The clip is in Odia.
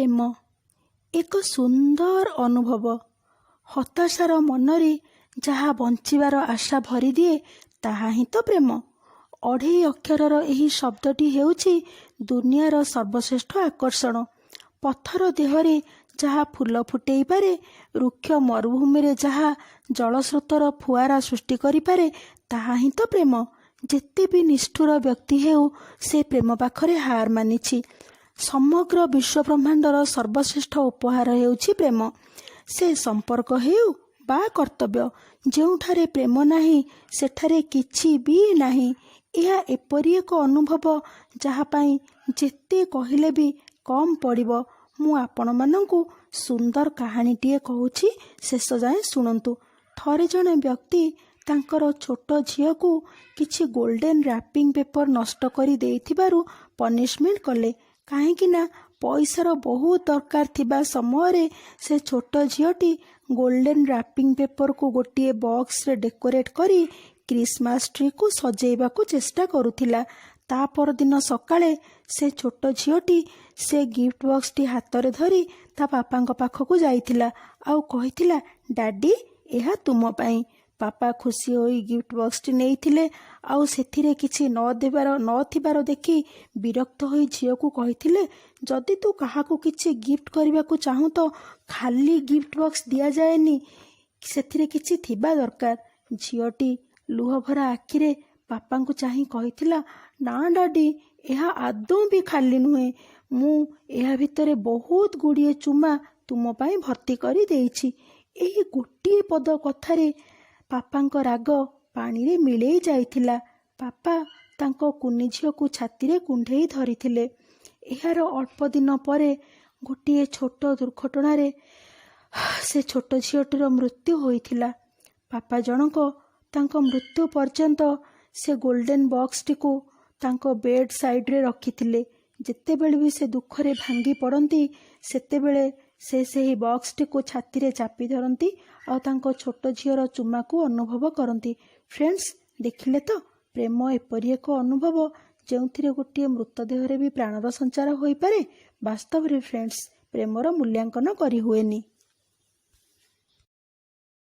ପ୍ରେମ ଏକ ସୁନ୍ଦର ଅନୁଭବ। ହତାଶାର ମନରେ ଯାହା ବଞ୍ଚିବାର ଆଶା ଭରିଦିଏ, ତାହା ହିଁ ତ ପ୍ରେମ। ଅଢ଼େଇ ଅକ୍ଷରର ଏହି ଶବ୍ଦଟି ହେଉଛି ଦୁନିଆର ସର୍ବଶ୍ରେଷ୍ଠ ଆକର୍ଷଣ। ପଥର ଦେହରେ ଯାହା ଫୁଲ ଫୁଟେଇ ପାରେ, ରୁକ୍ଷ ମରୁଭୂମିରେ ଯାହା ଜଳସ୍ରୋତର ଫୁଆରା ସୃଷ୍ଟି କରିପାରେ, ତାହା ହିଁ ତ ପ୍ରେମ। ଯେତେ ବି ନିଷ୍ଠୁର ବ୍ୟକ୍ତି ହେଉ, ସେ ପ୍ରେମ ପାଖରେ ହାର ମାନିଛି। ସମଗ୍ର ବିଶ୍ୱ ବ୍ରହ୍ମାଣ୍ଡର ସର୍ବଶ୍ରେଷ୍ଠ ଉପହାର ହେଉଛି ପ୍ରେମ। ସେ ସମ୍ପର୍କ ହେଉ ବା କର୍ତ୍ତବ୍ୟ, ଯେଉଁଠାରେ ପ୍ରେମ ନାହିଁ, ସେଠାରେ କିଛି ବି ନାହିଁ। ଏହା ଏପରି ଏକ ଅନୁଭବ, ଯାହା ପାଇଁ ଯେତେ କହିଲେ ବି କମ୍ ପଡ଼ିବ। ମୁଁ ଆପଣମାନଙ୍କୁ ସୁନ୍ଦର କାହାଣୀଟିଏ କହୁଛି, ଶେଷ ଯାଏଁ ଶୁଣନ୍ତୁ। ଥରେ ଜଣେ ବ୍ୟକ୍ତି ତାଙ୍କର ଛୋଟ ଝିଅକୁ କିଛି ଗୋଲ୍ଡେନ୍ ରାପିଂ ପେପର ନଷ୍ଟ କରି ଦେଇଥିବାରୁ ପନିଶମେଣ୍ଟ କଲେ। କାହିଁକି ନା ପଇସାର ବହୁତ ଦରକାର ଥିବା ସମୟରେ ସେ ଛୋଟ ଝିଅଟି ଗୋଲ୍ଡେନ୍ ରାପିଂ ପେପରକୁ ଗୋଟିଏ ବକ୍ସରେ ଡେକୋରେଟ୍ କରି କ୍ରିସମାସ୍ ଟ୍ରିକୁ ସଜେଇବାକୁ ଚେଷ୍ଟା କରୁଥିଲା। ତା ପରଦିନ ସକାଳେ ସେ ଛୋଟ ଝିଅଟି ସେ ଗିଫ୍ଟ ବକ୍ସଟି ହାତରେ ଧରି ତା ବାପାଙ୍କ ପାଖକୁ ଯାଇଥିଲା ଆଉ କହିଥିଲା, "ଡାଡି, ଏହା ତୁମ ପାଇଁ।" ବାପା ଖୁସି ହୋଇ ଗିଫ୍ଟ ବକ୍ସଟି ନେଇଥିଲେ ଆଉ ସେଥିରେ କିଛି ନ ଦେବାର ନଥିବାର ଦେଖି ବିରକ୍ତ ହୋଇ ଝିଅକୁ କହିଥିଲେ, "ଯଦି ତୁ କାହାକୁ କିଛି ଗିଫ୍ଟ କରିବାକୁ ଚାହୁଁ ତ ଖାଲି ଗିଫ୍ଟ ବକ୍ସ ଦିଆଯାଏନି, ସେଥିରେ କିଛି ଥିବା ଦରକାର।" ଝିଅଟି ଲୁହଭରା ଆଖିରେ ବାପାଙ୍କୁ ଚାହିଁ କହିଥିଲା, "ନା ଡାଡି, ଏହା ଆଦୌ ବି ଖାଲି ନୁହେଁ। ମୁଁ ଏହା ଭିତରେ ବହୁତ ଗୁଡ଼ିଏ ଚୁମା ତୁମ ପାଇଁ ଭର୍ତ୍ତି କରି ଦେଇଛି।" ଏହି ଗୋଟିଏ ପଦ କଥାରେ ବାପାଙ୍କ ରାଗ ପାଣିରେ ମିଳେଇ ଯାଇଥିଲା। ବାପା ତାଙ୍କ କୁନି ଝିଅକୁ ଛାତିରେ କୁଣ୍ଢେଇ ଧରିଥିଲେ। ଏହାର ଅଳ୍ପ ଦିନ ପରେ ଗୋଟିଏ ଛୋଟ ଦୁର୍ଘଟଣାରେ ସେ ଛୋଟ ଝିଅଟିର ମୃତ୍ୟୁ ହୋଇଥିଲା। ବାପା ଜଣକ ତାଙ୍କ ମୃତ୍ୟୁ ପର୍ଯ୍ୟନ୍ତ ସେ ଗୋଲ୍ଡେନ୍ ବକ୍ସଟିକୁ ତାଙ୍କ ବେଡ୍ ସାଇଡ୍ରେ ରଖିଥିଲେ। ଯେତେବେଳେ ବି ସେ ଦୁଃଖରେ ଭାଙ୍ଗି ପଡ଼ନ୍ତି, ସେତେବେଳେ ସେ ସେହି ବକ୍ସଟିକୁ ଛାତିରେ ଚାପି ଧରନ୍ତି ଆଉ ତାଙ୍କ ଛୋଟ ଝିଅର ଚୁମାକୁ ଅନୁଭବ କରନ୍ତି। ଫ୍ରେଣ୍ଡସ୍, ଦେଖିଲେ ତ, ପ୍ରେମ ଏପରି ଏକ ଅନୁଭବ, ଯେଉଁଥିରେ ଗୋଟିଏ ମୃତଦେହରେ ବି ପ୍ରାଣର ସଞ୍ଚାର ହୋଇପାରେ। ବାସ୍ତବରେ ଫ୍ରେଣ୍ଡସ୍, ପ୍ରେମର ମୂଲ୍ୟାଙ୍କନ କରିହୁଏନି।